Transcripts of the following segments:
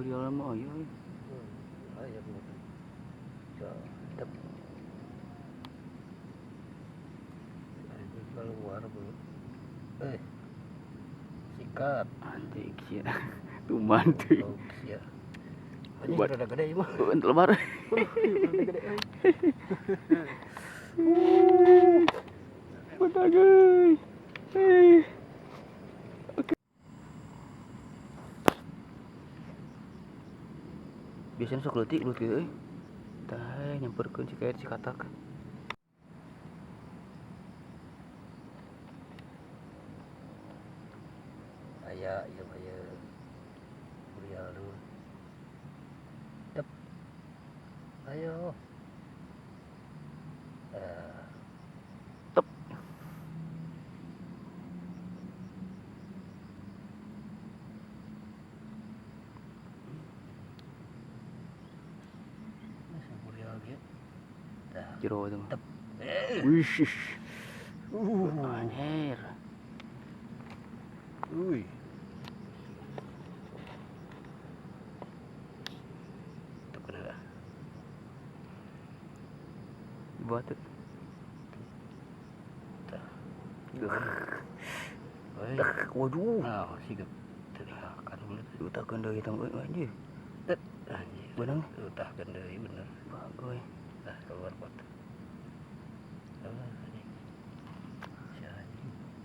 Burial mah aya euy. Aya bener. Tetep. Anjing keluar bro. Sikat. Anjing sia. Tuman teuing. Sia. Anjing rada gede ieu mah. Heuh, lebar. Rada gede euy. Beunang euy. Hei. Oke. Biasanya sok leutik belut kieu euy. Tah nyamperkeun si kaet si katak. Aya ieu aya. Burial dulu. Tep. Ayo. Tep. Jero itu mah. Tep. Wih. Anjir. Wih. Tep kena. Buat tuh. Tah. Waduh. Nah, sigap teriakan bener. Utakeun deui tong euy anjir. Anjir. Beunang. Utahkeun deui bener. Bagoy. Tah keluar pot.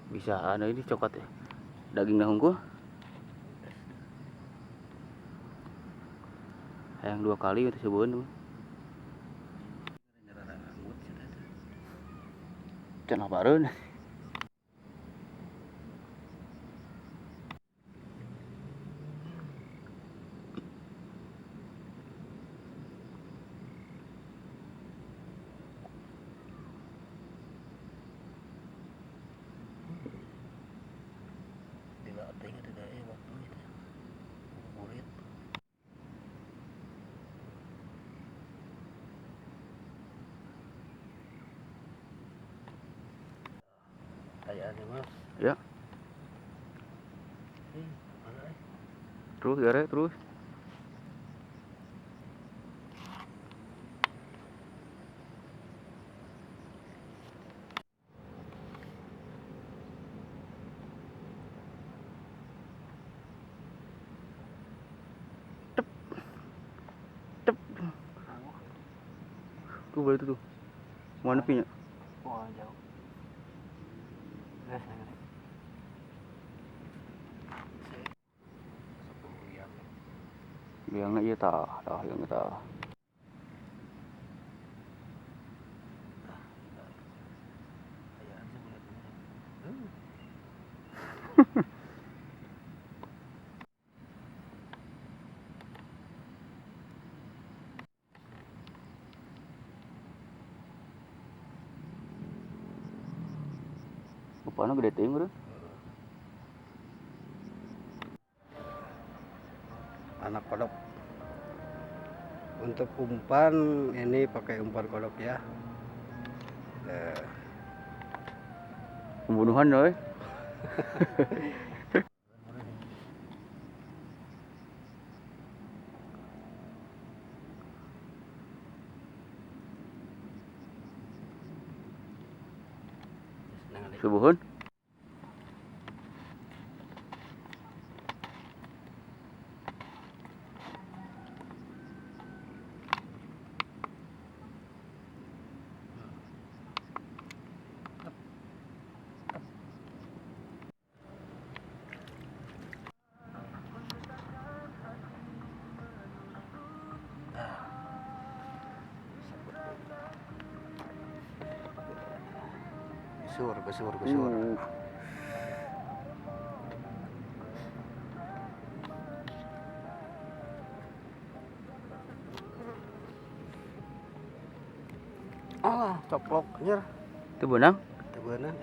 Bisa anu ini coklat ya. Daging hungkul. Hayang 2 kali itu sebeun. Cenah bareun. Ya. Terus gare terus. Tep. Tep. Tuh boleh tuh. Mana punya? Wah, jauh. Liangna ieu tah, tah liangna tah. Upana gede teuing beureum. Anak kodok. Untuk umpan ini pakai umpan kodok ya. Pembunuhan euy. Subuhun. Besur, besur, besur. Alah, coplok anjir. Itu benang? Itu benang.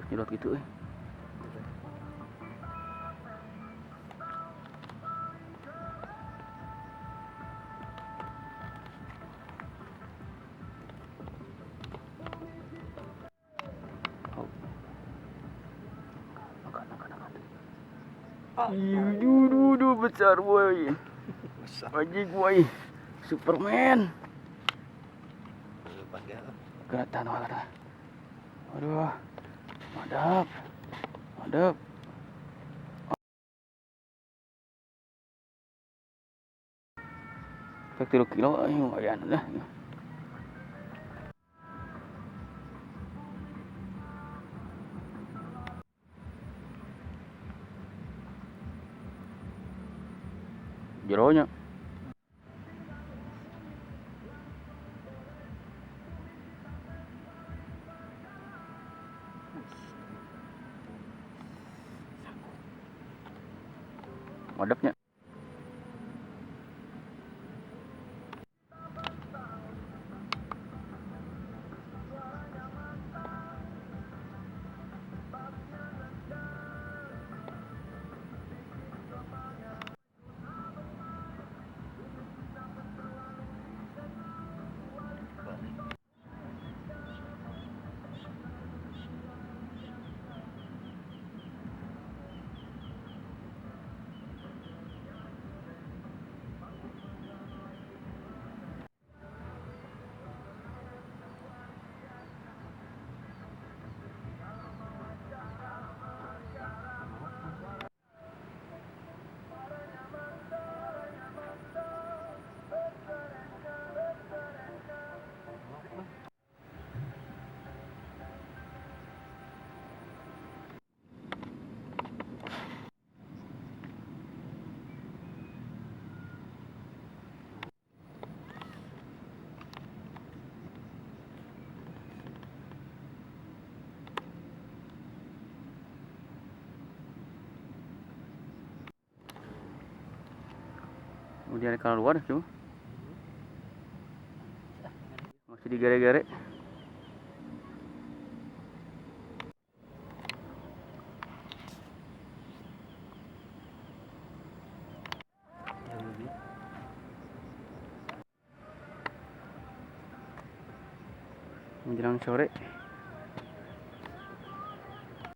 Nyedot gitu euy. Oh. Angkat, angkat, angkat. Duh, duh, duh, besar boy. Besar. Anjing boy. Superman. Lepas ya. Kena tahan, tahan, tahan. Aduh. Madap. Madap. Pek 3 kilo ayo lumayan lah. Jeronya. Madapnya. Kemudian keluar cuma masih digere-gere. Menjelang sore.